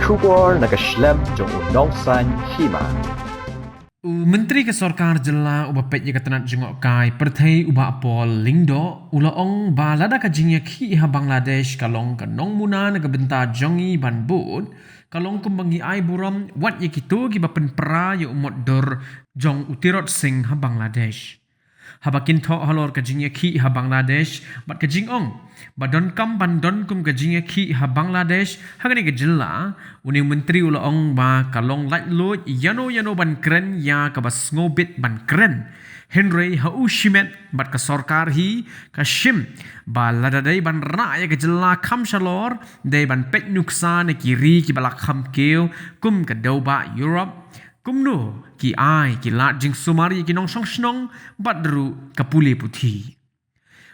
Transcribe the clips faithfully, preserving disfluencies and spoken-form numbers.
Khubor na ka shlem jong u nongsan hima. U Myntri ka Sorkar Jylla uba peit ïa ka tnat jngohkai pyrthei u Bah Paul Lyngdoh u la ong ba lada ka jingïakhih ha Bangladesh ka long ka nongmuna na ka bynta jong ngi ban bud, ka long kumba ngi ai burom wat ïa kito kiba pynpra ïa u mot dur jong u tirot sing ha Bangladesh. Haba kynthoh halor ka jingïakhih ha Bangladesh bad ka jingong ba donkam ban don kum ka jingïakhih ha Bangladesh ha kane ka jylla, une u Myntri u la ong ba ka long laitluid ïano ïano ban kren ïa kaba sngewbit ban kren. Hynrei ha u shimet bad ka sorkar hi ka shim ba lada dei ban rah ïa ka jylla kham shalor, dei ban peit nuksa na ki ri kiba la kham kiew kum ka dewbah Europe, kumno ki ai ki lad jingsumar ïa ki nongshong shnong bad ruh ka pule puthi.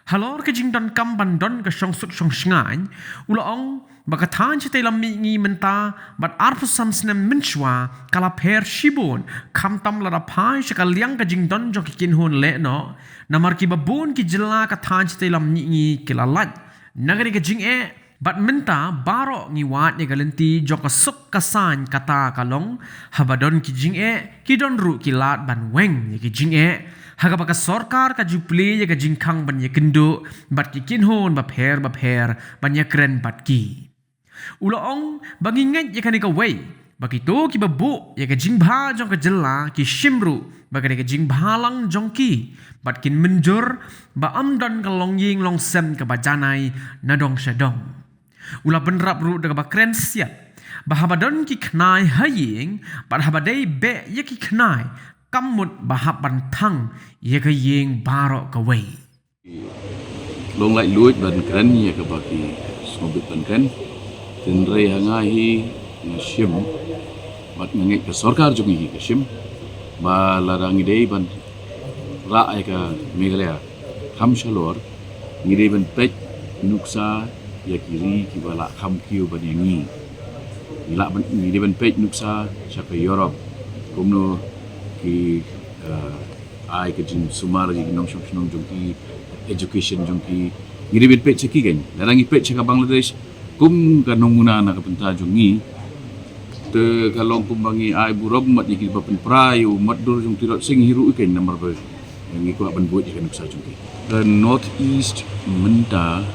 Halor ka jingdonkam ban don ka shongsuk shongshngaiñ, u la ong ba ka thaiñ shatei lam mihngi mynta bad arphew san snem mynshuwa ka la pher shibun, khamtam lada phai sha ka liang ka jingdon jong ki kynhun lehnoh, namar kiba bun ki jylla ka thaiñ shatei lam mihngi ki la lait na kane ka jingeh. Bad mynta baroh ngi wad ïa ka lynti jong ka suk ka saiñ, kata ka long haba don ki jingeh ki don ruh ki lad ban weng ïa ki jingeh, ha kaba ka sorkar ka ju plie ïa ka jingkhang ban ïakynduh bad ki kynhun bapher bapher ban ïakren bad ki. U la ong ba ngi ngeit ïa kane kawei, ba kito kiba buh ïa ka jingbha jong ka jylla ki shim ruh ba kane ka jingbha lang jong ki bad kin mynjur ba ym don ka longïing longsem kaba janai na dong sha dong. U la bynrap ruh da kaba kren siat ba haba don ki khnai ha ïing bad haba dei beh ïa ki khnai, kam mut ba hap ban thang ïa ka ïing baroh kawei. Long laitluid ban kren ïa kaba ki sngewbit ban kren. Hynrei ha nga hi nga shim bad nga ngeit ka sorkar jong ngi hi ka shim ba lada ngi dei ban rah ïa ka Meghalaya kham shalor, ngi dei ban peit nuksa ïa ki ri kiba la kham kiew ban ïa ngi. Ngi lah ban, ngi dei ban peit nuksa sha ka Europe, kumno ki, eh, ai ka jingsumar ïa ki nongshong shnong jong ki, education jong ki. Ngi dei ban peit sha ki kein. Lada ngi peit sha ka Bangladesh kum ka nongmuna na ka bynta jong ngi, te ka long kumba ngi ai burom mat ïa kiba pynpra ïa u mot dur jong u tirot sing hi ruh kein, namar ba ngi kwah ban bud ïa ka nuksa jong ki. Ka North East mynta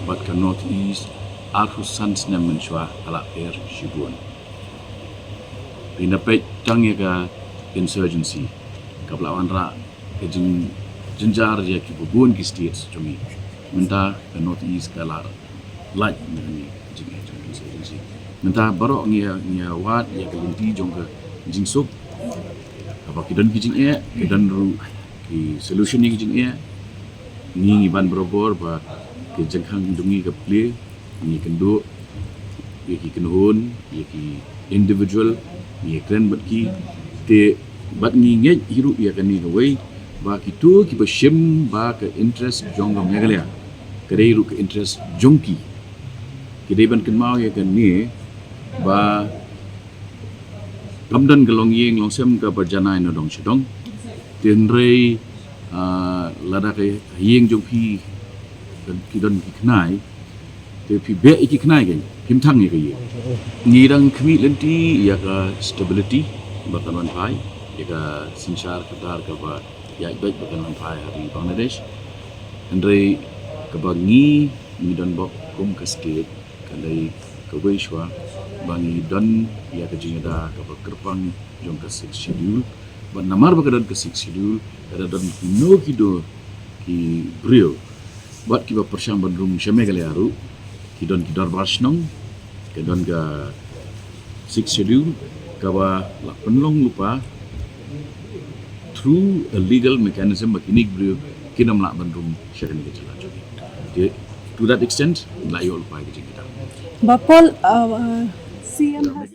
bad ka North East arphew san snem mynshuwa ka la pher shibun. Phin da peit tang ïa ka insurgency kaba la wanrah ka jingjynjar ïa kiba bun ki states jong ngi. Mynta ka North East ka la lait na kane ka jingeh jong ka insurgency. Mynta baroh ngi ïa, ngi ïa wad ïa ka lynti jong ka jingsuk. Haba ki don ki jingeh, ki don ruh ki solution ïa ki jingeh. Ngi ngi ban barabor ba ka jingkhang jong ngi ka plie, ngi kynduh ïa ki kynhun, ïa ki individual, ngi kren bad ki, te bad ngi ngeit hi ruh ïa kane kawei ba kito kiba shim ba ka interest jong ka Meghalaya ka dei ruh ka interest jong ki. Ki dei ban kynmaw ïa kane ba kam don ka longïing longsem kaba janai na dong sha dong. Te hynrei, ah, lada ka ïing jong phi ki don ki khnai, te phi beh ïa ki khnai kein, phim thang ïa ka ïing. Ngi dang khmih lynti ïa ka stability ba kan wan phai, ïa ka synshar khadar kaba ïaid beit ba kan wan phai ha ri Bangladesh. Hynrei kaba ngi, ngi don bok kum ka state, ka dei kawei shuwa ba ngi don ïa ka jingïada kaba kyrpang jong ka Sixth Schedule. Bad namar ba ka don ka Sixth Schedule, ka da don kino kino ki briew bad kiba pyrshang ban rung sha Meghalaya ruh, ki don ki dorbar shnong, ka don ka Sixth Schedule kaba la pynlong lypa through a legal mechanism ba kine ki briew kin ym lah ban rung sha kane ka jylla jong ngi. Te, to that extent, la ïoh lypa ïa ka jingkitang. Bah Paul, uh, uh, C M has